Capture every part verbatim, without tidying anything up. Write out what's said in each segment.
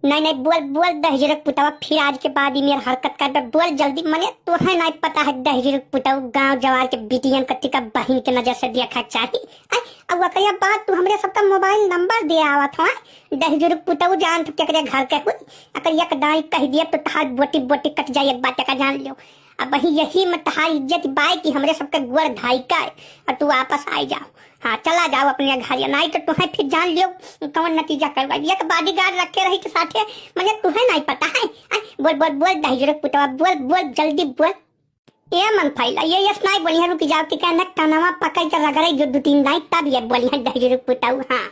नहीं, नहीं, बोल, बोल, दहिजरे के पुतवा, फिर आज के बाद ई मेर हरकत करबे, बोल जल्दी, मने तोहे नहीं पता है, दहिजरे के पुतवा, गाँव जवार के बिटियन के टिका बहिन के नजर से देखा चाही। आय, अब वकैया बात तू हमरे सबका मोबाइल नंबर दे आवत हो, आय, दहिजरे के पुतवा, जान तू केकरे घर के हुई, अगर एक दाई कह दिया तो तहार बोटी बोटी कट जाए, एक बात का जान लियो। अब वही यही में तहार इज्जत बाय कि हमरे सबके गोड़ धाई का है, और तू वापस आ जाओ। हाँ, चला जाओ अपने घर, या नहीं तो तुम्हें फिर जान लियो कौन नतीजा करवा। एक बॉडीगार्ड रखे रही के साथे, मने तुम्हें नहीं पता है। आय, बोल, बोल, बोल, दहिजरे के पुतवा, बोल, बोल, जल्दी बोल। ए मन फैला, ये यस नहीं बोली है, रुक जाओ, कि कहना कनवा पकड़ के रगड़े जो दो तीन दाई, तब ये बोली है, दहिजरे के पुतवा, हाँ।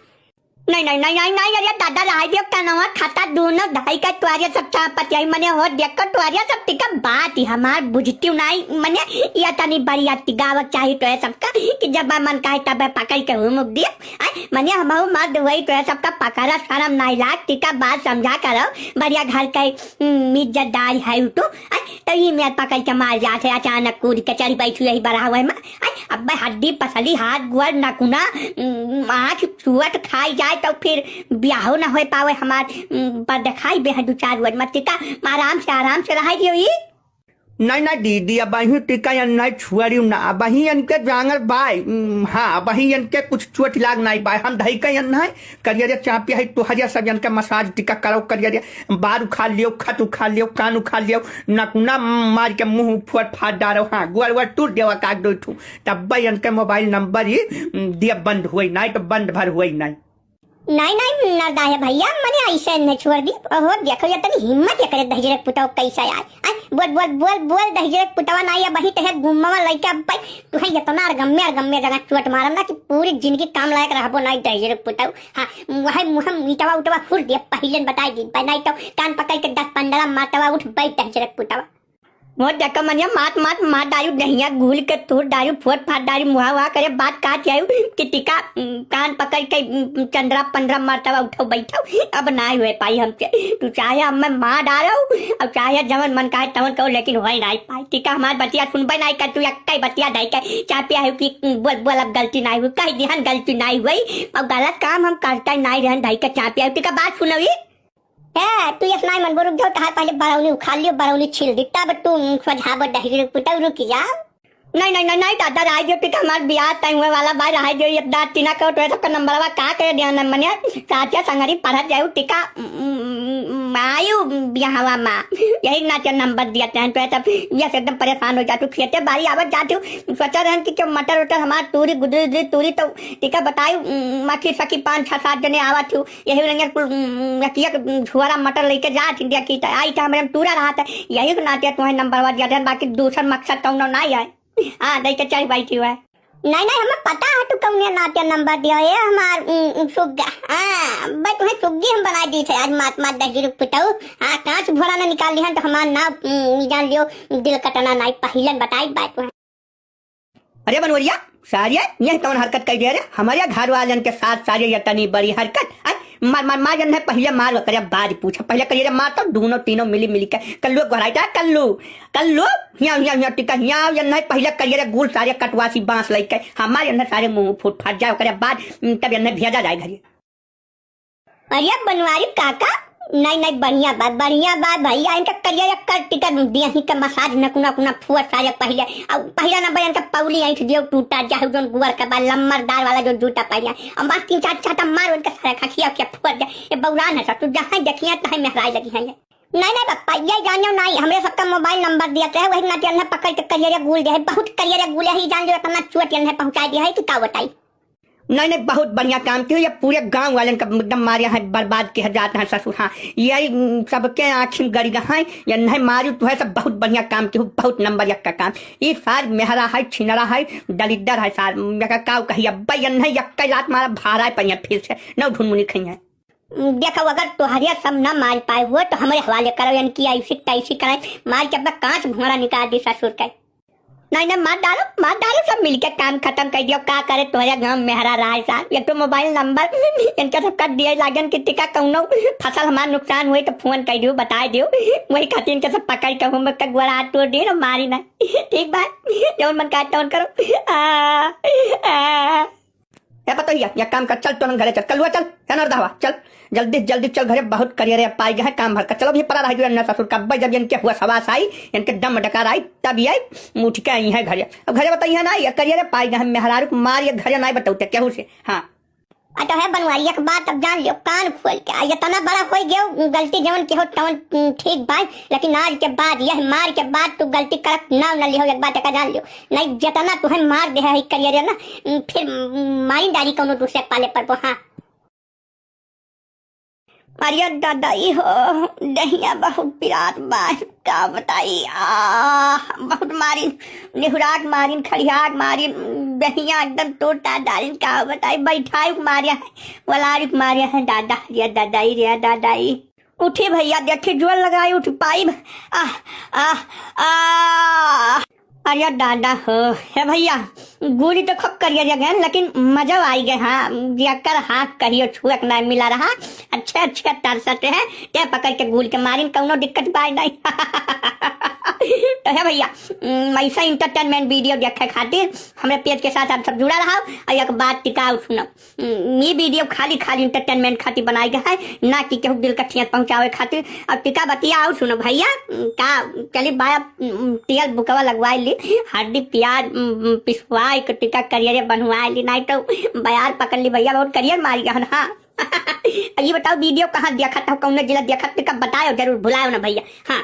नहीं, नहीं, नहीं, नहीं, नहीं, अरे दादा, रहाई दियो, कनवा खाता दोनों धाई का तुआरिया सब चापत यही, मने हो देख कर तुआरिया सब टिका बात ही हमार बुझती नहीं, मने ये तनी बड़ी अति गावत चाही तो है सबका कि जब मन कहे तब पकड़ के हुमुक दियो। आय, मने हमहू मर्द हुई तो है सबका पकड़ा शर्म नहीं लाग, टिका बात समझा करो, बढ़िया घर के, हम्म, इज्जतदार है तू। आय, तो ई मेर पकड़ के मार जात है, अचानक कूद के चढ़ बैठी यही बड़ा हुआ है। आय, अब्बे हड्डी पसली, हाथ गोड़ नकुना, उम, आँख चुअत खाई जाए तो फिर ब्याहो न होए पावे हमार, उम, पर देखाई बे है दो चार रोज मत टिका, आराम से, आराम से रहाई दियो ई। नहीं, नहीं दीदी, अब अहीं टिका यन नहीं छुअरियो ना, अब अहीं यन के जांगर बाय, उम, हाँ, अब अहीं यन के कुछ चोट लाग नहीं बाय, हम धई के यन नहीं, करिया रे चापिया है तोहरिया सब यन के मसाज टिका करो, करिया रे बार उखाड़ लियो, खत उखाड़ लियो, कान उखाड़ लियो, नकुना मार के मुंह फोड़ फाड़ डारो, हाँ, गोड़ वोड़ टूट देवा काट दो ठू। तब यन के मोबाइल नंबर ही, उम, दिया बंद हुई नहीं तो बंद भर हुई नहीं। नहीं, नहीं, नरदा है भैया, मने ऐसे न छोड़ दी। ओहो, देखो ये तनी हिम्मत ये करे दहिजरे के पुतवा कैसे आए। आय, बोल, बोल, बोल, बोल, दहिजरे के पुतवा नहीं है, वही तो है गुम्मवा लइके अब भाई, तू है ये तो ना अरगम्मे, अरगम्मे जगह चोट मारम ना कि पूरी जिंदगी काम लायक रहबो नहीं दहिजरे के पुतवा। हाँ, वही मुँह मीटवा उटवा फुर दिया, पहिले न बताई दी, नहीं तो कान पकड़ के दस पन्द्रह मातवा उठ बैठ दहिजरे के पुतवा। मोर देखा मनिया मात मात मार डारू दहिया घुल के तोड़ डारू फोड़ फाड़ डारू मुहा वहा करे बात का चाहू कि टिका, उम, कान पकड़ के, उम, चंद्रा पंद्रह मरतबा उठो बैठो, अब ना हुए पाई हमसे। तू चाहे हमें मार डारो और चाहे जवन मन कहे तवन कहो, लेकिन होए ना पाई। टिका हमार बतिया सुनबे ना कर, तू एक्के बतिया ढाई के चापिया है कि, उम, बोल बोल अब गलती ना हुई, कह दिहन गलती ना हुई, अब गलत काम हम करता ही नहीं रहन ढाई के चापिया है। टिका बात सुनो ये। ए, तू यस नाई मन बोरुक जाओ, तहार पहले बरौनी उखाड़ लियो, बरौनी छील दी, तब तू, उम, सोझाबो दहिजरे के पुतवा रुक जा। नहीं, नहीं, नहीं, नहीं, दादा, रहाई दियो, टिका हमार बियाह तय हुए वाला बा, रहाई दियो, एक दाँत टीना कहो, तो सबका नंबरवा का करे दिया न मनिया, साथिया संगरी पढ़त जाऊ, टिका, उम, उम, उम, आयु बियाहवा मा, यही नाते नंबर दिया तहन, तो सब, यस एकदम परेशान हो जातू, खेते बारी आवत जातू, सोचा रहन कि क्यों मटर उटर हमार तूरी, गुदरी, गुदरी तूरी, तो टिका बताई, उम, मक्खी सखी पाँच, छह, सात जने आवत हूँ, यही लंगर कुल, उम, एक, एक झोरा मटर लेके जात ही देखी त आई त हमरे में टूरा रहा था, यही के नाते तुम्हें नंबर वन दिया था, बाकी दूसर मकसद कौनो नहीं है। हाँ, दे के चल बैठी हुआ है। नहीं, नहीं, हमें पता है तू कौने नाते नंबर दिया है, हमार, उम, उम, सुग्गा। हाँ, भाई तुम्हें सुग्गी हम बना दी थे आज मात मात दहिजरे के पुतवा। हाँ, कांच भोरा ना निकाल ली है तो हमार ना, उम, जान लियो, दिल कटना नहीं, पहिले बताई बात है। अरे बनवरिया, सारे, यह कौन हरकत कर दिया रे? हमारे घर वालन के साथ सारे ये तनी बड़ी हरकत। आय, मार, मार, मार, जन है पहिले मार, करे बाद पूछा, पहिले करिए रे मार तो दोनों तीनों मिली, मिली के, कल्लू गोहराई ता, कल्लू, कल्लू, हिया, हिया, हिया, टिका, हिया, जन है पहिले करिए रे गुल सारे कटवासी बांस लेके, हमारे जन है सारे मुंह फूट फाट जाए, करे बाद, तब जन है भेजा जाए घरे। अरे बनवारी काका, नहीं, नहीं, बढ़िया बा, बढ़िया बा भैया, इनका करिया या कर टिका दिया ही का मसाज नकुना कुना फुआ सारे पहिले, अब पहिले ना बा इनका पौली ऐंठ दियो टूटा, जाहु जोन गुअर का बा लम्मरदार वाला जो जूता पहिले, अब बस तीन चार चाटा मारो इनका सारे खखिया के फुआ दे, ये बौरान है सब, तू जहाँ देखिया तहाँ मेहराई लगी है ये। नहीं, नहीं पप्पा, ये जानियो नहीं, हमरे सबका मोबाइल नंबर दिया तो है, वही नाते अन्हे पकड़ के करिया गुल दे है, बहुत करिया गुल है, ही जान जो इतना चोट अन्हे पहुँचा दिया है कि का बताई। नहीं, नहीं, बहुत बढ़िया काम किहो, ये पूरे गांव वालन का एकदम मारे हैं, बर्बाद किया जाता है ससुर। हाँ, ये, उम, सबके आँखी में गड़ी गए हैं, ये नहीं मारू तो है सब, बहुत बढ़िया काम किहो, बहुत नंबर एक का काम। ये सार मेहरा है, छिनरा है, दलिद्दर है सार, मेरा काव कही, अब्बा ये नहीं, यक्का लात मारा, भारा है, पर ये फिर से नौ ढुनमुनी खई है। देखो, अगर तोहरे सब ना मार पाए हो, तो हमारे हवाले करो, यानी कि ऐसी तैसी करे, मार के अपना कांच भोंगड़ा निकाल दी ससुर के। नहीं, नहीं, मार डालो, मार डालो, सब मिलके काम खत्म कर दियो। का करे तोहरे गांव में हरा रहा है साहब, ये तो मोबाइल नंबर इनके सब कर दिए लागन कि टिका कौनो फसल हमार नुकसान हुई तो फोन कर दियो, बता दियो, वही खातिर इनके सब पकड़ के हम का गोड़ा हाथ तोड़ दिए ना, मारी ना। ठीक बा, जौन मन का तौन करो। आ, आ। ए पतोहिया, एक काम कर, चल तोहन घरे चल, कल्लुआ चल, ए नरदहवा, चल। जल्दी जल्दी चल घरे, बहुत करियरे पाइ गए हैं काम भर का। चलो भी परा रह गया ना ससुर का, अब्बे जब इनके हुआ सवास आई, इनके दम डकार आई, तब ये उठ के आई है घरे। अब घरे बताइए ना, ये करियरे पाइ गए हैं, मेहरारू के मार ये घरे ना बताउते केहू से। हाँ। आ तो है बनवारी, एक बात अब जान लियो कान खोल के, आ इतना बड़ा होई गयो, गलती जवन के हो तवन, उम, ठीक बाय, लेकिन आज के बाद, यह मार के बाद तू गलती करत नाव न लिहो, एक बात एक जान लियो। नहीं, जितना तुहे मार दे है करियरे ना, उम, फिर, उम, मारी डाली कौनो दूसरे पाले पर वो, हाँ। अरे दादा, ई हो, दहिया बहुत पिरात बा, का बताई, आह, बहुत मारिन, निहुराक मारिन, खड़ियाक मारिन, दहिया एकदम तोड़ता डालिन, का बताई, बैठाई मारे है, वलारी मारे है, दादा, रे दादा, ई रे दादा, ई। उठी भैया, देखी जोर लगाई, उठ पाइब, आह, आह, आह। अरे दादा हो, हे भैया, गुली तो खूब करिया जगह, लेकिन मजा आई गए। हाँ, जेकर हाथ कहियो छुए के ना मिला रहा, अच्छे अच्छे तरसत है, ते पकड़ के गुल के मारिन, कौनो दिक्कत बाय नहीं। तो हे भैया, उम, ऐसा entertainment video देखे खातिर हमरे page के साथ आप सब जुड़ा रहा। और एक बात टिकाऊ सुनो, उम, ये video खाली खाली entertainment खातिर बनाई गया है, ना कि केहू दिल का ठेस पहुँचावे खातिर। अब टिका बतिया और सुनो भैया, उम, का चली बाया, उम, तेल बुकवा लगवाई ली, हड्डी प्याज, उम, उम, पिसवाई के टिका करियरे बनवाई ली, नहीं तो बयार पकड़ ली भैया, बहुत करियर मारी गहन। हाँ। ये बताओ video कहाँ देखत हो, कौन जिला देखत, टिका बताओ जरूर, भुलाओ ना भैया। हाँ।